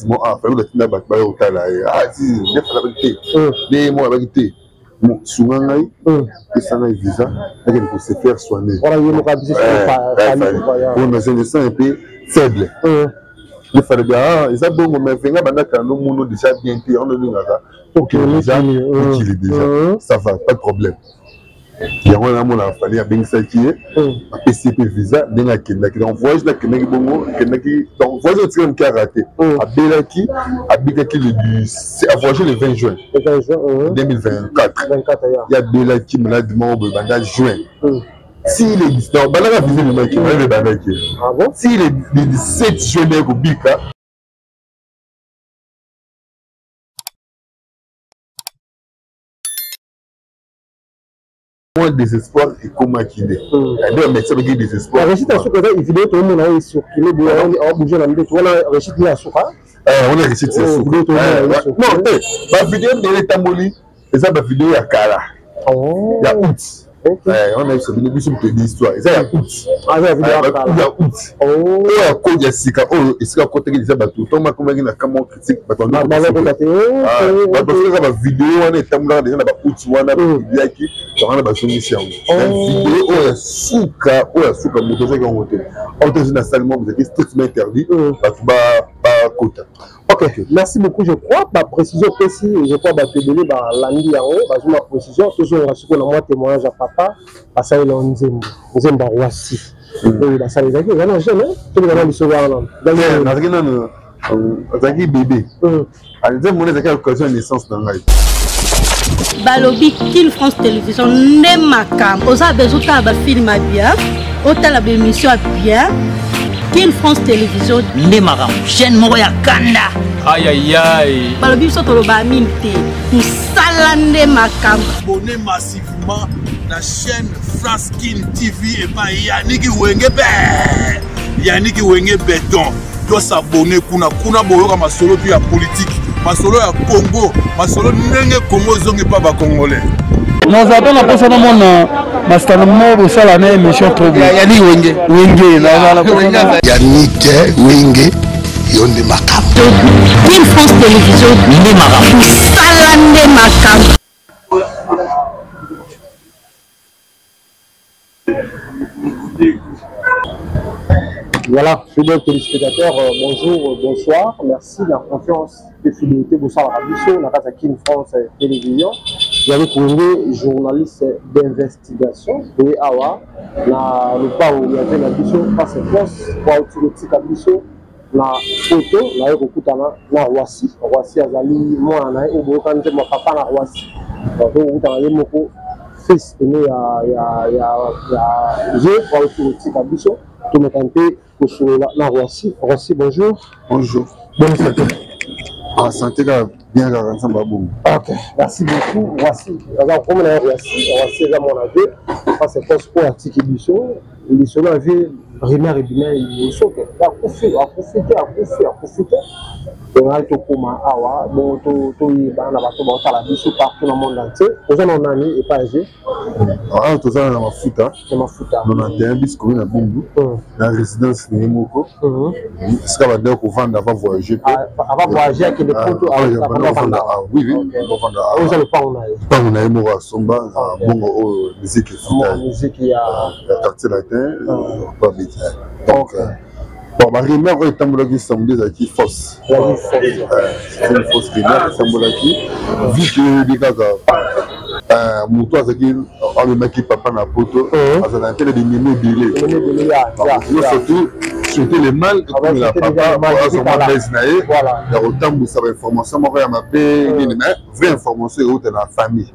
Mo ah fallait batinda bato baya kotala ye. Ah si nde fallait abaki te, nde ye moko abaki te, sunga ngai, pesa ngai visa nakende ko se faire soigner. Po na je sens un peu faible. Nde fallait bien, ah eza bongo, mais venga bandaka no mono déjà bien te, yango nalingaka okende déjà mokili déjà, ça va, pas de problème. Yango wana namona Fally abengisaki ye, apesi ye mpe visa ndenge akendaki. Donc voyage nakendaki bongo, akendaki, donc voyage otikaki moke arate, abelaki, abikaki le du avoyage le 20 juin 2024. Ye abelaki maladi moko boye banda juin si le, donc bandaka visa ebimaki, maladi ebandaki si le 17 juin ndenge kobika. Mwa désespoir ekomaki nde nde bamédecin baki désespoir. Réussite ya suka eza vidéo toomona oyo ecircule boye, aobouge na mbeto wana, réussite ya suka. Wana réussite ya suka, non te, bavideo ebele etamboli eza bavideo ya kala ya août wana. Biso bino biso moto ebi histoire eza ya août, ya août oyo ya kode ya sika oyo esika akotaki deja bato ntongo akomaki na kamo critique, bato basolaka bavideo wana etambolaka deja na baaoût wana, bapubliaki yango wana, bazongisi yango. Video oyo ya suka, oyo ya suka, moto azwaki yango te. Oyo na salle moko ezalaki strictement interdit bato bakota. Ok, merci beaucoup. Je crois ba précision opesi, je crois bato ebele balandi yango, bazwi ma précision. Tozonga sikoyo na mwa témoignage ya papa basalela yo nzembo, nzembo ya Roissy oyo basala, ezalaki eza na jeune tobeka na lisolo wana. Nazalaki nano, azalaki bébé. Nzembo wana ezalaki occasion ya naissance na ngai. Balobi Kin France Télévision nde makambo. Oza besoin otala bafilme ya bien, otala baémission ya bien, Kin France Télévision nde makambo, chaîne moko ya kanda. Ayayay, balobi biso toloba mingi te, mosala nde makambo. Abonnez massivement na chaîne France Kin TV epai Yaniki Wenge be Yaniki Wenge Beton. Tosabone kuna kuna, boyoka masolo mpe ya politike, masolo ya Congo, masolo ndenge Congo ezongi mpa bacongolais. Naza mpe na mposa namona masitana mo bosala na émission trop bien. Yannick Wenge. Wenge naza na mposa. Yannick Wenge, yo nde makambo. Kin France Télévision nde makambo. Mosala nde makambo. Voilà, fidèles téléspectateurs, bonjour, bonsoir. Merci de la confiance et fidélité. Bonsoir à Rabisso, la casa Kin France Télévision. Yannick Wenge, journaliste d'investigation. Et awa, na lupango ya na biso, face force, kwa uti biso na photo na ye kokutana na Roissy. Roissy azali mwana na ye oyo boyoka nzembo ya papa na Roissy. Donc kokutana ye moko fils aîné ya ye auti kotika biso. Tomeka mpe kosolola na Roissy. Roissy, bonjour. Bonjour. Bonne santé. Ah, santé kaka bien, kaka Nzambe abongo. Ok, merci beaucoup Roissy. Aza kokomona ye Roissy. Roissy eza mwana vie face force oyo atiki biso. Lisolo ya vie, rumeur ebima liboso ke akufi, akufi te, akufi, akufi te. Tongai tokóma awa bongo toyeba na bato baotala biso partout na monde entier, oza na nani epai vie? Awa toza na mafuta. Na mafuta. 91 bis commune na Bumbu, na résidence na ye moko, esika bandeko kovanda avant voyager. Avant voyager, akende poto. Oui, oui, bavanda. Oza lopango na ye? Lopango na ye moko asomba na mbongo oyo musique efuta. Musique ya ya Quartier Latin babeti. Donc bon, barumeur oyo etambolaki samedi ezalaki fausse, c'est une fausse rumeur etambolaki, vu que oyebi kaka moto azalaki amemaki papa na poto, azalaka te na bimemi ebele, surtout surtout le mal ekomela papa azoma base na ye ya kotambwisa bainformation moko ya mabe nini. Mais vraie information euta na famille,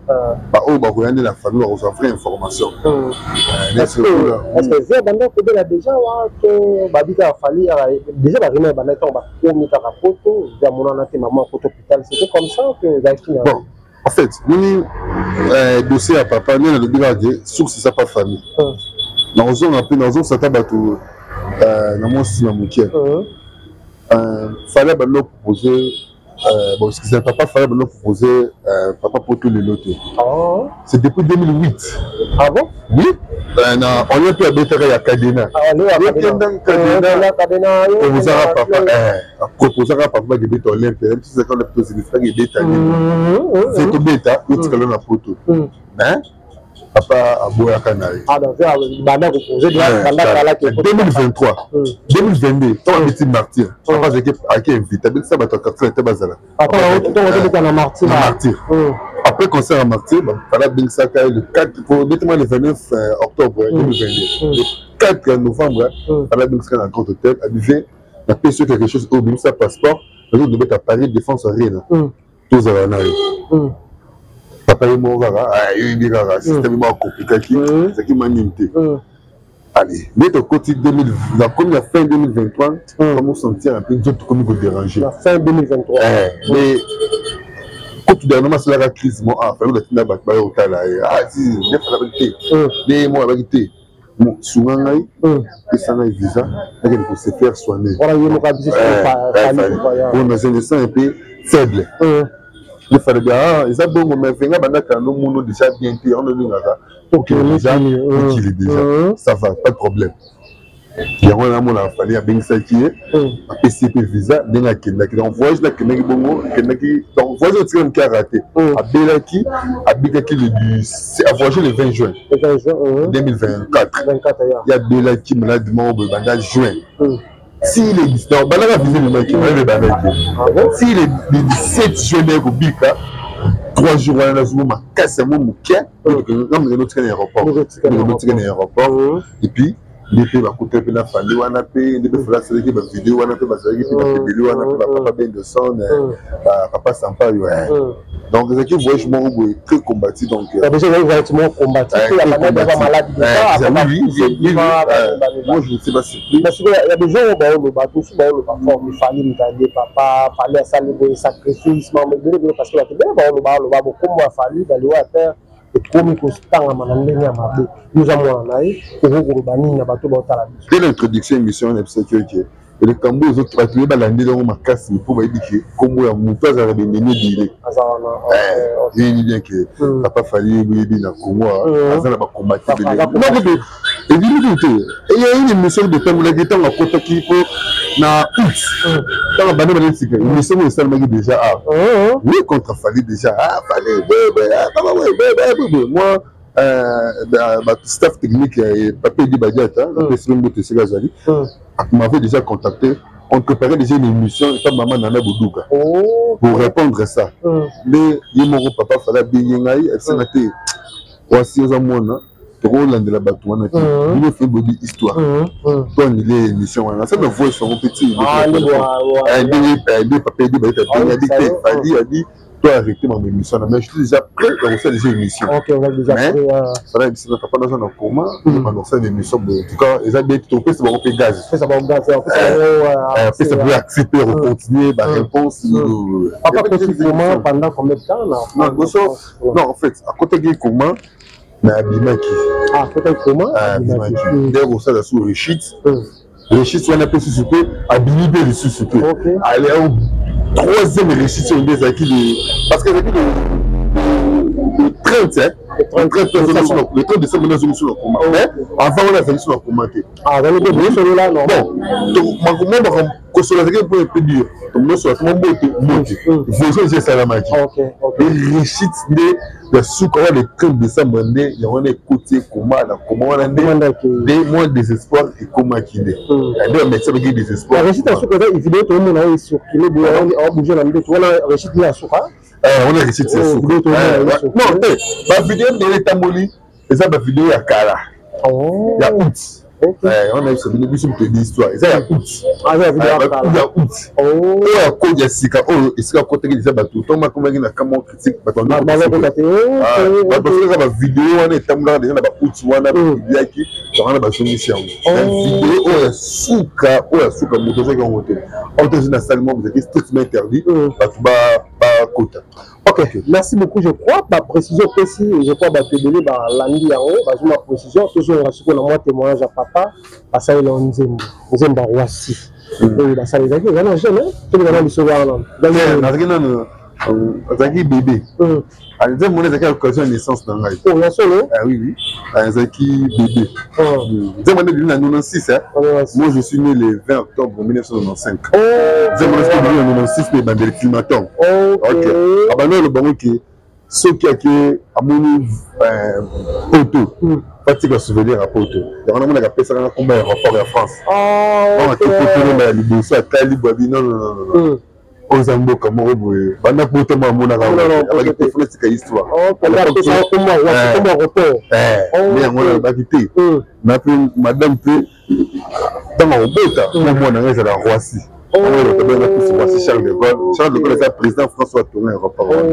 baoyo bakoya nde na famille bakozwa vraie information. Est-ce que vie banda kobela déjà wa to babika Fally déjà barumeur banda ntango bakomi kaka poto ya monana te, mama poto hôpital, c'était comme ça que ezalaki na? Bon, en fait nini, dossier ya papa nde nalobi kaka ke source eza pa famille. Nakozonga mpe nazongisa ata bato na mwa nsima moke. Fally abandi propose. Bon, excusez, papa Fally bano proposé papa poto lelo te. Oh. C'est depuis 2008. Ah bon? Oui. Na on mpe abetaka ya Cadena. Cadena, Cadena. Proposaka papa, proposaka papa bakebeta Olympia, tisaka Olympia tozilisaka ebetani se tobeta otikala na poto, mais papa aboyaka na ye. Ah, donc banda kopose banda kalaki. 2023, 2022, ntango abeti Martyr, papa azalaki aki invité, abetisa bato ya quartier te bazala. Tobeta na Martyr. Na Martyr, après concert ya Martyr, bala abengisaka ye le 4 po betema le 29 octobre 2022, le 4 novembre bala abengisaka na Grand Hôtel. Abive napesi yo quelque chose oyo, obimisa passeport, nazodobeta Paris Défense Arena, tozala na yo. Papa ye moko kaka ayoyebi kaka système moko akomplikaki, ezalaki mwa nini te. Allez, nde tokoti, nakomi na fin 2023, komo sentir un peu nzoto komi kodéranger. Na fin 2023? Mais kutu dernièrement asalaka crise mo, ah, Fally atinda bato baya kotala ye. Ah si, nde Fally abaki te, nde ye moko abaki te, sunga ngai, pesa ngai visa, nakende ko se faire soigner. Wana ye moko abisi? Po na se sent un peu faible. Nde Fally bi, ah, eza bongo, mais venga bandaka no muno déjà bien te, yango nolingaka okende déjà mokili déjà, ça va, pas de problème. Yango wana amona Fally abengisaki ye, apesi ye mpe visa ndenge akendaki. Donc voyage nakendaki bongo, akendaki, donc voyage otika moke arate, abelaki, abikaki le du avoyage le 20 juin 2024. Ye abelaki maladi moko boye banda juin si le, donc bandaka visa ebimaki, maladi ebandaki si le 17 juin ndenge kobika 3 jours wana, nazongo makasi yango moke, ngamokende otika na aéroport, otika na aéroport. Et puis nde mpe bakuta mpe na Fally wana mpe, nde mpe Fally asalaki bavideo wana mpe, bazalaki mpe bato ebele wana mpe, bapapa Bendoson, bapapa Sampaio. Donc ezalaki voyage moko boye très combattu, donc Déjà ezalaki voyage moko combattu. Malade. Moi, je ne sais pas surpris. Parce que ya des gens oyo baoloba, tosu baoloba forme Fally moto aye, papa Fally asali boye, sacrifice mambo ebele ebele, parce que bato ebele baoloba aloba bokombo ya Fally, baliwa ya père ekomi kotangama na ndenge ya mabe. Yoza mwana na ye, okoki koloba nini na bato baotala biso? Dès l'introduction émission wana, ebisaki oke likambo oyo bato ye balandeli yango makasi mpo bayebi ke nkombo ya moto azalaka bendeni ebele. Yebi bien ke papa Fally yebi na Congo aza na bakombati ebele. Ebimi te, eya une émission detambolaki ntango akotaki mpo na août, ntango bande bande sika, émission oyo esalemaki déjà, ah oui, contre Fally déjà, ah Fally bebe, papa bebe, moi staff technique ya Pape Edi Badiata, napesi mbote esika azali, m'avait déjà contacté, on préparait déjà une émission epa mama Nana Boduka pour répondre à ça. Nde ye moko papa Fally abengi ngai, abisenga te, wasi oza mwana, tokolandela bato wana te, bino fe boyebi histoire, to annuler émission wana. Nasala voice yango mpe ti ndenge papa Edi Bayeta abengi, abi te, Fally abi to arrêter ma émission na, mais je suis déjà prêt à kosala déjà émission. Mais fala biso na papa naza na coma, banda kosala émission boye. En tout cas eza bien, topesa bango mpe gaz, pesa bango accès mpe recontinuer baréponse. Papa koti coma pendant combien de temps? Non, non, en fait akotaki coma mais abimaki. Akotaki coma. Abimaki nde kosala su rechute, rechute wana mpe susu mpe abimi mpe lisusu mpe, ale troisième rechute oyo nde ezalaki le, parce que ezalaki le 30, hein, le 30, le 30 décembre nazongi so na coma, mais avant wana azalaki so na coma te. Bon, kosola ezalaki mpo un peu dur, tomosola toma mbote mbote, voisin eza esalamaki. Rechute nde ya suka wana le 30 décembre, nde yango wana ekoti ekoma na koma wana, nde nde mwa désespoir ekomaki, nde nde bamédecin baki désespoir. Rechute ya suka eza vidéo toomona oyo ecircule boye, aobouge na mbeto wana, rechute nde ya suka? Wana rechute ya suka. Non te, bavideo ndenge etamboli eza bavideo ya kala ya août wana. Biso bino biso moto yebi histoire, eza ya août, ya août oyo ya kodi ya sika oyo esika akotaki deja bato ntongo bakomaki na kamo critique, bato basolaka bavideo wana etambolaka deja na baaoût wana, bapubliaki yango wana, bazongisi yango. Video oyo ya suka, oyo ya suka, moto azwaki yango te, oyo na salle moko ezalaki strictement interdit bato bakota. Ok, merci beaucoup. Je crois ba précision pesi, je crois bato ebele balandi yango, bazwi ma précision. Tozonga sikoyo na mwa témoignage ya papa asalela nzembo, nzembo ya Rwasi. Oyo basala ezalaki eza na jeune tobika na lisolo wana. Nazalaki nano, azalaki bébé. Nzembo wana ezalaki occasion ya naissance na ngai. Oh, ya solo? Ah, oui, azalaki bébé. Nzembo wana ebimi na 96. Moi, je suis né le 20 octobre 1995. Nzembo wana soki ebimi na 96 mpe ebandeli climaton. Ok, abandi oloba ngo ke soki ake amoni poto, batika souvenir ya poto. Yango namonaka apesaka nga komba ya aéroport ya France. Ake poto nomba ya liboso, atali bwabi, non, non, non, non, oyo eza mboka moko boye, banda poto mo amonaka abaki te, fona tika histoire nde yango nalobaki te. Na mpe madame mpe ntango akobota na mwana ngai ezala Roissy. Oyo plus Roissy Charles de Gaulle. Charles de Gaulle eza président François atonga aéroport wana.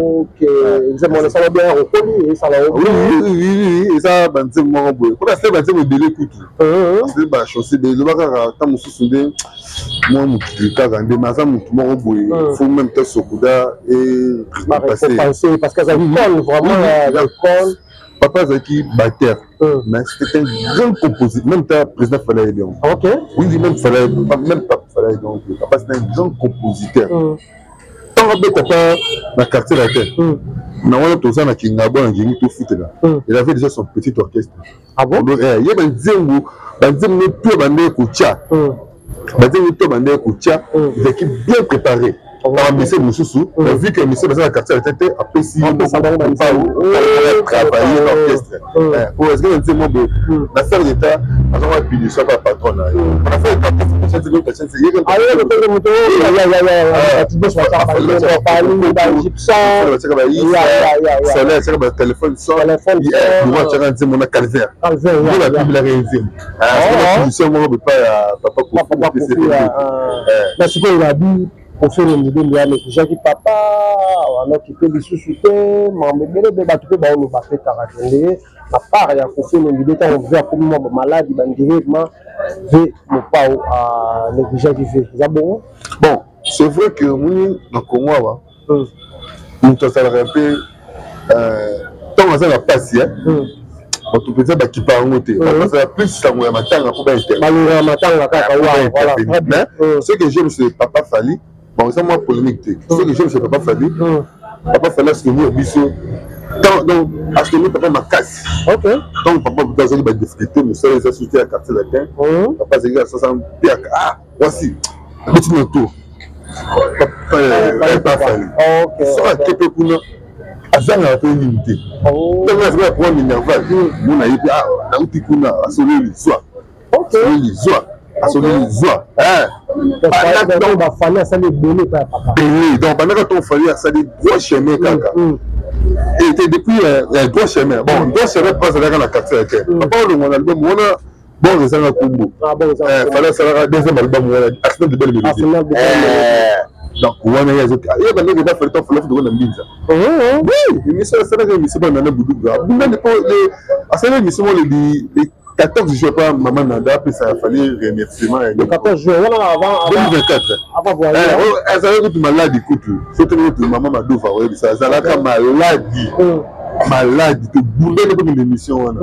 Eza banzembo moko boye mpona asali banzembo ebele kutu, asali bachausse ebele. Eloba kaka ntango mosusu nde mwa mokili kaka nde, mais aza motu moko boye, faut même te SOCODA e parce que aza icône, vraiment icône. Papa azalaki batteur, mais c'était un grand compositeur. Même ta président Fally ayebi yango. Oui, même Fally, même papa Fally ayebi yango. Papa, c'est un grand compositeur. Ntango abeta pa na Quartier Latin na wana, toza na Kingabwa na ngingi tofutela, il avait déjà son petit orchestre. Ah bon? Ye banzembo to bande kotya, banzembo to bande kotya ezalaki bien préparé par mise mosusu. Vu que mise baza na Quartier Latin te, apesi travailler na orchestre po ezalaki na nzembo boye na faire d'état, azonga punition pa patron na ye na faire d'état. Atiaka batelefone, atiaka nzembo na calvaire, nde babibilaka ye nzembo punition moko bepa ya papa. Kofi. Na sikoyo babi Koffi Olomide nde anégligeaki papa wana, okipe lisusu te, makambo ebele mpe bato mpe baoloba mpe kaka kende na part ya Koffi Olomide. Ntango ve akomi mwa bamaladi bandire ma ve Mopao anégligeaki ve, eza bongo? Bon, c'est vrai que omoni na Congo awa, moto azalaka mpe ntango aza na pasi, bato mpenza bakipa yango te, bazala plus sango ya matanga mpo balongo ya matanga kaka. Mais ce que j'aime, c'est papa Fally. Bon, eza mwa polémique te. Ce que j'aime, c'est papa Fally. Papa Fally asoutenir biso, donc asoutenir papa makasi. Donc papa kuta azali badifficulté, mosala eza soutien ya Quartier Latin. Papa azalaki asasa mpiaka, ah, voici abeti na tour papa Fally. So ake mpe kuna, azangaka mpe nini te. Ntango azalaki na programme minerval, mona ye mpe nauti kuna, asololi zwa, asololi zwa, asololi zwa. Bafali asali ebele epai ya papa. Ebele. Donc bandaka ntongo Fally asali droit chemin kaka ete depuis droit chemin. Bon, droit chemin mpe azalaka na Quartier Latin. Papa olongwa na album wana, bon, ezanga kombo. Fally asalaka deuxième album wana, Arsenal de belle mélodie. Donc wana ye ye bandenge eza Fally to Fally toko na mbinza. Oui, émission asalaka, émission bana na buduga abundani mpo asalaki émission mo le 14 juin pa mama Nada apesa Fally remerciement ya 14 juin wana avant 2024. Avant voyage. Azalaki kutu maladi kutu, soki kutu mama Madova oyebisa, azalaka maladi maladi, tobundani mpo na émission wana.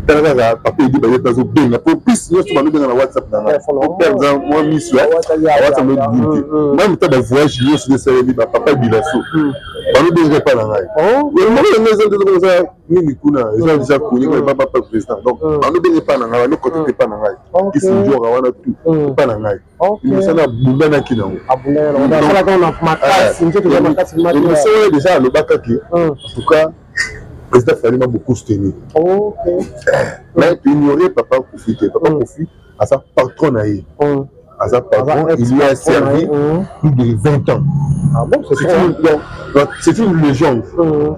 Tala kaka papa edi baye mpe azobenga po plus nyonso balobenga na WhatsApp na ngai operza mwa miso WhatsApp nobimi te mwa mita bavoyage nyonso esalemi. Bapapa bilaso balobengaka epa na ngai, yango eza nini kuna, eza déjà connu epa papa président. Donc balobenga epa na ngai, balokote epa na ngai, kisinjoka wana tout epa na ngai. Émission na abundanaki nango, émission wana déjà alobakaki en tout cas président Fally m'a beaucoup soutenu. Mais ignorer papa Kofi te, papa Kofi aza patron na ye, aza patron, il lui a servi plus de 20 ans. Ah bon, c'est une, donc, c'est une légende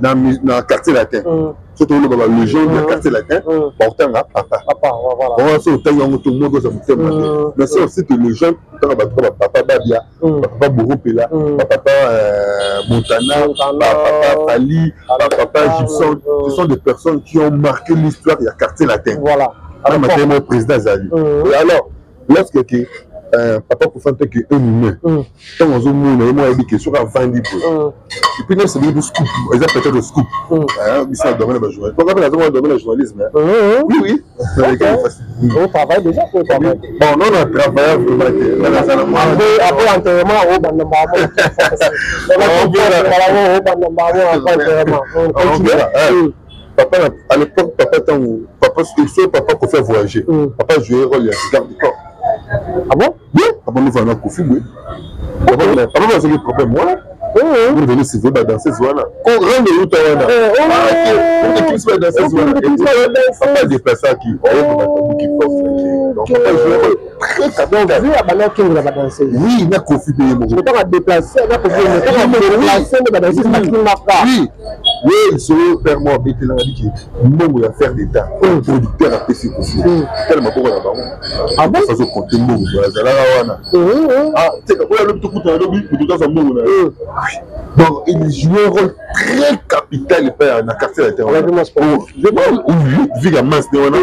dans Quartier Latin. Soki toloba ba légende ya Quartier Latin, baotanga papa. Wana so otangi yango, to moko oza motema te. Mais c'est aussi que légende otanga bato bapapa Babia, bapapa Boropela, bapapa Montana, bapapa Fally, bapapa Gibson, ce sont des personnes qui ont marqué l'histoire ya Quartier Latin. Voilà. Même matemo président azali. Et alors lorsque ke Papa Kofi en tant que un humain, ntango azomona ye, moko ayebi ke soki avandi boye, et puis nyonso elingi scoop, eza peut-être scoop biso na domaine ya bajournaliste, mpo ngape nazomona domaine ya journalisme. Oui. On travaille déjà pour travailler. Bon, non, on travaille vraiment te. Nga nazala mwa Après enterrement, obanda mbamo. Obanda mbamo après enterrement. Continue. Papa, à l'époque, papa, ntango papa, so papa Kofi a voyagé, papa joué rôle ya garde du corps. Ah bon? Oui, papa nofana na Kofi boye, papa bazalaki problème wana. Vous venez suivre ba danseuse wana. Ko rendre euta wana. Ekimisi ba danseuse wana. Papa déplaçaki. Oyo babuki porte. Donc papa joué très capital. Donc, abanda okengela ba danseuse. Oui, na Kofi pe ye moko. Ntango adéplace, na Kofi, ntango adéplace nde ba danseuse bakimaka. Oui, solo père moi abetelanga biki mbongo ya affaire d'état, producteur apesi Kofi tala maboko na bango. Ah bon? Azokonte mbongo boye azalaka wana. Ah, tika oyo alobi tokutana lobi, moto azwa mbongo na ye. Donc il jouait un rôle très capital epai na quartier latin vika mas nde wana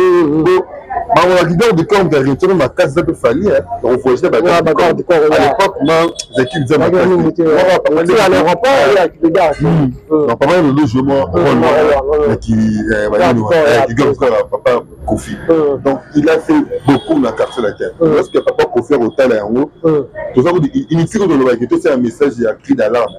bango garde du corps ya retire makasi eza mpe Fally ovoyage na bagarde du corps. À l'époque ma zaki nza makasi. Donc papa lelo joue moi rôle wana ki garde corps papa Kofi. Donc il a fait beaucoup na quartier latin. Lorsque papa Kofi akotala yango, toza kodi inutile tolobaki, tosala message ya cri d'alarme.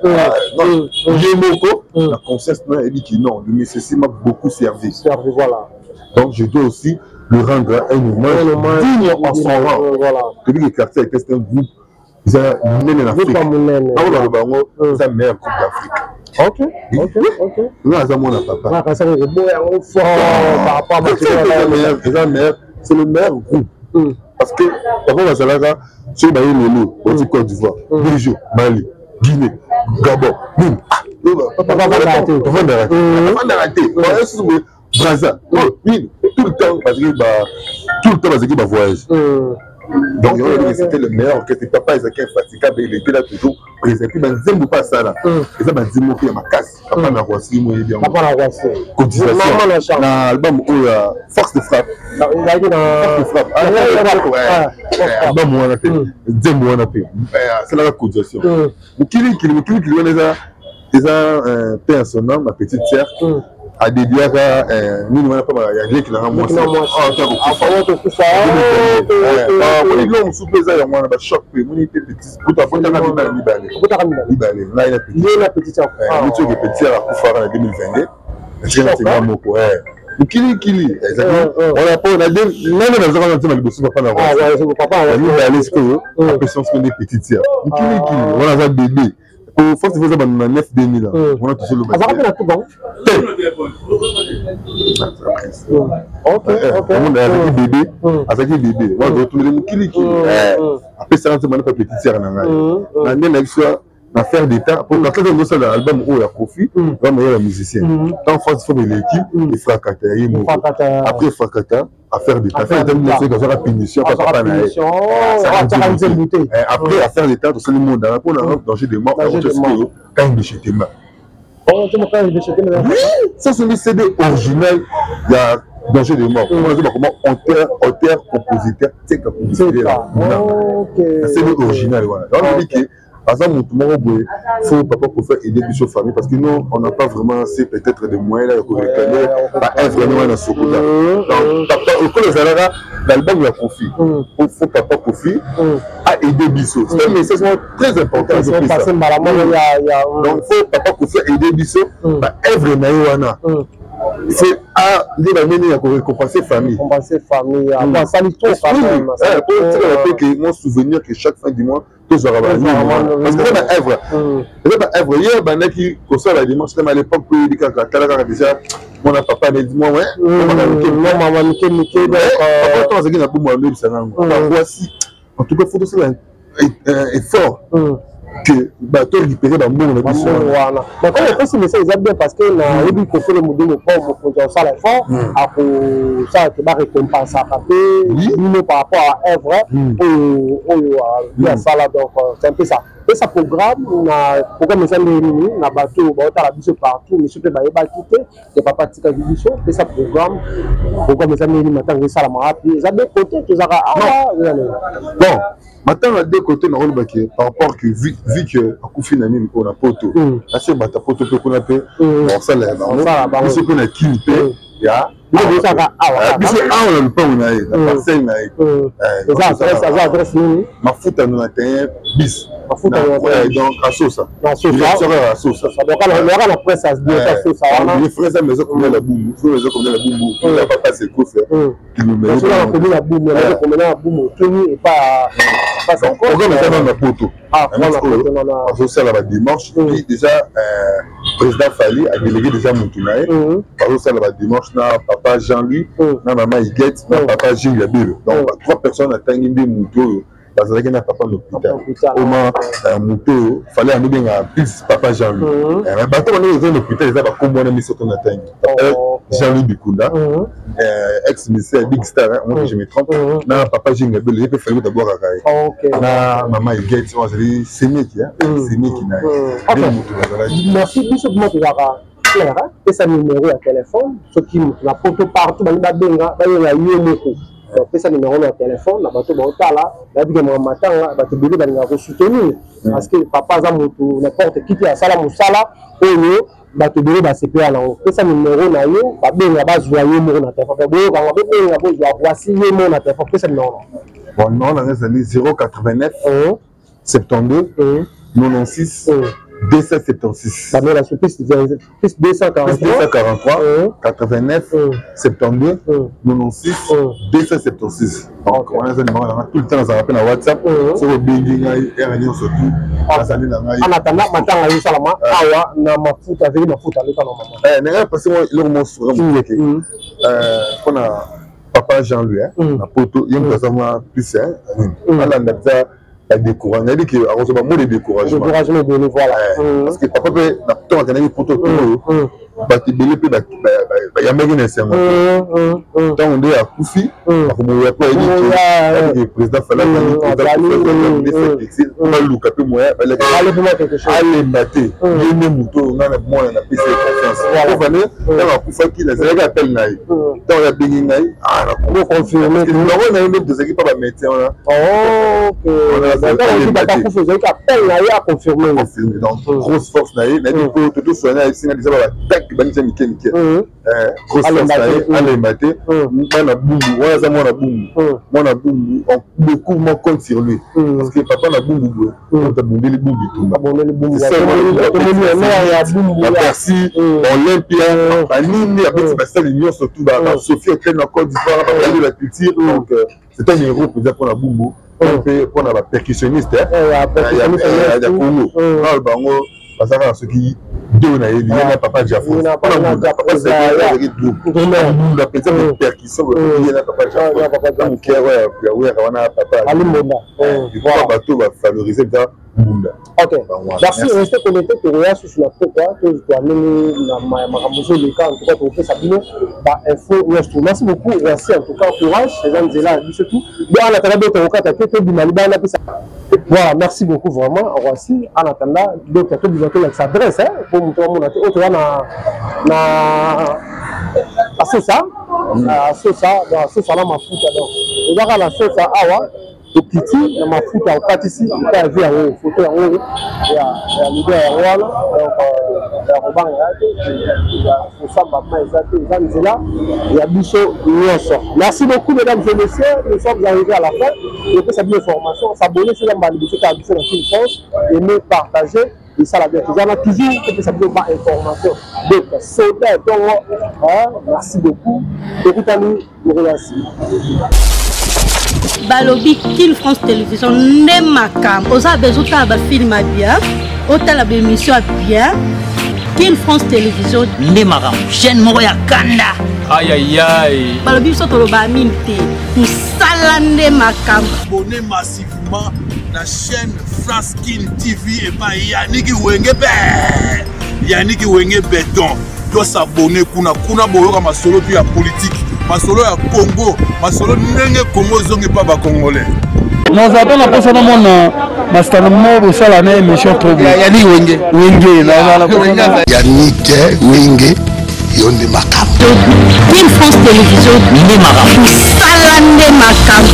Non, ye moko na conscience na yebi ki non, le monsieur m'a beaucoup servi. Servi, voilà. Donc je dois aussi lui rendre un hommage digne en son rang. Toyebi ke quartier latin, c'est un groupe eza monene na Afrique. Bango baloba yango, eza meilleur groupe d'Afrique. Nga aza mwana papa. Yango fort par rapport à Eza meilleur, c'est le meilleur groupe, parce que papa bazalaka soki baye lelo bauti Côte d'Ivoire, Niger, Mali, Guinée, Gabon, nini, bavandaka te, bavandaka te susu boye Braza nini, tout le temps bazalaki ba, tout le temps bazalaki bavoyage. Donc yango, c'était le meilleur orchestre. Papa ezalaki infatigable, il était là, toujours présent. Puis banzembo mpe asala eza banzembo mpe ya makasi. Papa na Roissy, moyebi yango, cotisation na album oyo ya Force de Frappe, Force de Frappe, album wana mpe nzembo wana mpe asalaka cotisation, Mokilikili. Mokilikili wana eza mpe ya son âme, ma petite sœur adédiaka nini wana mpa ya leki nanga mwasi. Moni biloko mosusu mpe eza yango wana, bachoc mpe moni mpe petit kutu abotaka mibale, mibale, mibale, ngai na petit miti oke. Petit sœur akufaka na 2022, atikaka moko. Mokilikili ezalaki wana mpo nane nazaka na ntina liboso papa na mibale. Sikoyo apesi sikoyo nde petite sœur. Mokilikili wana aza bébé po force eza bando na 9 2000 wana tozoloba. Azalaka mpe na tuba? Te, azalaki bébé, azalaki bébé wana totumeli. Mokilikili apesaka nzembo wana mpa petite sœur na ngai na nde na biso na affaire d'état, po na kati osala album oyo ya Kofi, vraiment ya musicien. Tant France fo eleki Efrakata ya ye moko, après Efrakata, affaire d'état. Affaire d'état nyonso azwaka punition pa papa na ye. Après affaire d'état, tosali mondanga mpona danger de mort sikoyo Kayimbi Chetemba. Oui, ça c'est le CD original ya danger de mort. On azoba comment auteur, auteur compositeur Teka CD original wana. Donc on dit que aza motu moko boye, faut papa Kofi aider biso famille, parce que nous, on n'a pas vraiment assez peut-être de moyens là ya koréclamer baœuvre ne wana sokoda. Donc papa okola ezalaka l'album ya Kofi, faut papa Kofi a aider biso. C'est un message très important. Donc faut papa Kofi aider biso baœuvre na ye wana, c'est a nde banene ya korécompenser famille. Asali trop. Tika pe ke mon souvenir que chaque fin du mois tozwaka banini, parce que eza baœuvre, eza baœuvre. Ye abandaki kosala dimanche teme à l'époque mpe oyebi kaka, tala kaka déjà mwana papa nedi mwa mama mike mike. Papa ntango azalaki na bomoi, alobisaka yango: voici, en tout cas faut tosala effort. Que bato récupérer bambongo na biso wana. Mais comme opesi message, eza bien, parce que nayebi Koffi Olomide moko mokonzi akosala effort, akosala ke barécompensaka mpe bino par rapport à œuvre oyo ye asala. Donc c'est un peu ça. Pesa programme na programme eza ndenge nini na bato oyo baotala biso partout, miso mpe bayebaki te ke papa atikaki biso. Pesa programme, programme eza ndenge nini, matanga esalama wapi, eza de côté, tozaka awa, eza ndenge? Bon, matanga de côté, nakolobaki par rapport que vu que akufi na nini oyo na Poto, asi bato ya Poto mpe kuna mpe bakosala ya bango. Biso mpe na Kini mpe ya biso awa. Biso awa na lupango na ye, na parcelle na ye. Eza adresse nini? Mafuta 91 bis. Mafuta. Donc Asosa. Asosa, na presse Asosa wana. Frère, maison commune la Bumbu, maison commune la Bumbu, la papa c'est quoi faire? Komi na Bumbu, komi na Bumbu, otuni epa. Programme eza nano na Poto, bazosala badémarche. Puis déjà président Fally adélégué déjà motu na ye, bazosala badémarche na papa Jean-Louis, na mama Higuette, na papa Gilles Yabelo. Donc trois personnes atangi nde motu oyo bazalaki na papa na hôpital. Oma motu oyo Fally amibengaka plus papa Jean-Louis. Bato wana eza na hôpital, eza bakombo wana misato na tangi: Jean-Louis Bikunda, ex ministère Big Star, moi que je me trompe, na papa Gilles Yabelo, ye mpe Fally moto abwakaka ye, na mama Higuette oyo azali semeki, semeki na ye nde motu bazalaki. Merci. Biso bima tozalaka clair. Pesa numéro ya téléphone, soki moto na Poto partout balingi babenga, bayenga yo moko. Pesa numéro ya téléphone na bato baotala. Bayebi ke matanga, bato ebele balingaka kosoutenir, parce que papa aza motu n'importe qui te, asala mosala oyo bato ebele basepela nango. Pesa numéro na yo, babenga, bazwa yo moko na téléphone, boyokanga, bobenga, bozwa voici ye moko na téléphone. Pesa numéro. Bon, numéro na nga ezali 089 72 96 276. Bamela so plus 243. 243 89 72 96 276. Donc wana eza numéro nanga. Tout le temps nazalaka mpe na WhatsApp. Soki obengi ngai heure nyonso tu, nazali na ngai. En attendant, matanga ezosalama awa na Mafuta, azali Mafuta aleka na mama. Na ngai pasi mo eloko mosuka mokeke mpona papa Jean-Louis na Poto. Ye moto aza mwa plus alanda mpenza badécourage, nayebi ke akozwa bamot de découragement. Découragement ebele, voilà. Parce que papa mpe na ntongo akendaki Poto oyo, bato ebele mpe bayambaki na esengo. Ntango nde akufi, akomoya mpo ayebi ke président Fally azali, baluka mpe moya alemba te. Ye nde moto oyo ngai na mwana napesi ye confiance. Ofane ntango akufaki, nazalaki appel na ye. Ntango abengi ngai, numéro na ye nde tozalaki mpa bamédecin wana. Ozalaki appel na ye, aconfirme. Donc grosse force na ye, nayebi po totosoigner, ayebisinga déjà babatake banisa mike mike. Grosse force na ye, alemba te. Mwana Bumbu wana aza mwana Bumbu, mwana Bumbu, beaucoup mo compte sur lui, parce que papa na Bumbu boye moto abundeli Bumbu bitumba, Bercy, Olympia, banini, abeti basali nyonso tu, baSophie Hotel na Côte d'Ivoire, babali la culture. Donc c'est un héros mpenza mpona Bumbu mpe mpona bapercussionniste ya Congo. Awa bango bazalaka soki do nayebi ye na papa Jafobunda mpenza percussion, ye na papa Jafo mokere ya Wera wana, papa bato bavalorize mpenza mbunda. Ok, merci. Restez connecté, tokoya susu na pokwa, tozwa ndenge na makambo ezoleka. En tout cas tokopesa bino bainfo nyonso. Merci beaucoup, merci. En tout cas courage, eza nzela ya biso tout bo. En attendant, bo tokokata te, tobima libanda pesa. Voilà, merci beaucoup vraiment, Roissy. En attendant, donc tobima, tolakisa adresse po moto amona te oyo toza na Asosa, Asosa, Asosa na Mafuta. Donc ozaka na Sosa awa, tokiti na Mafuta, okatisi epai ya vi yango, foto yango ya leader yango wana. Donc ya kobanga ya te, ya kosamba ma eza te, eza nzela ya biso nyonso. Merci beaucoup, mesdames et messieurs, nous sommes arrivés à la fin. Epesa bino information, s'abonner soki mbala liboso kaka biso na Kin France, aimer, partager, esala bien. Toza na toujours topesa bino ba information. Donc soda etongo, merci beaucoup, tokutani mokolo ya nsima. Balobi Kin France Télévision nde makambo. Oza besoin otala bafilme ya bien, otala baémission ya bien, Kin France Télévision nde makambo, chaîne moko ya kanda. Ayayay. Balobi biso toloba mingi te, mosala nde makambo. Abonnez massivement. Na chaîne France Kin TV epai Yannick Wenge be Yannick Wenge beton. Tosabone kuna, kuna boyoka masolo tu ya politique, masolo ya Congo, masolo ndenge Congo ezongi pa bacongolais. Naza mpe na mposa namona masitana moko bosala na émission trop. Yannick Wenge. Wenge nazala. Yannick Wenge, yo nde makambo. Kin France Télévision nde makambo. Mosala nde makambo.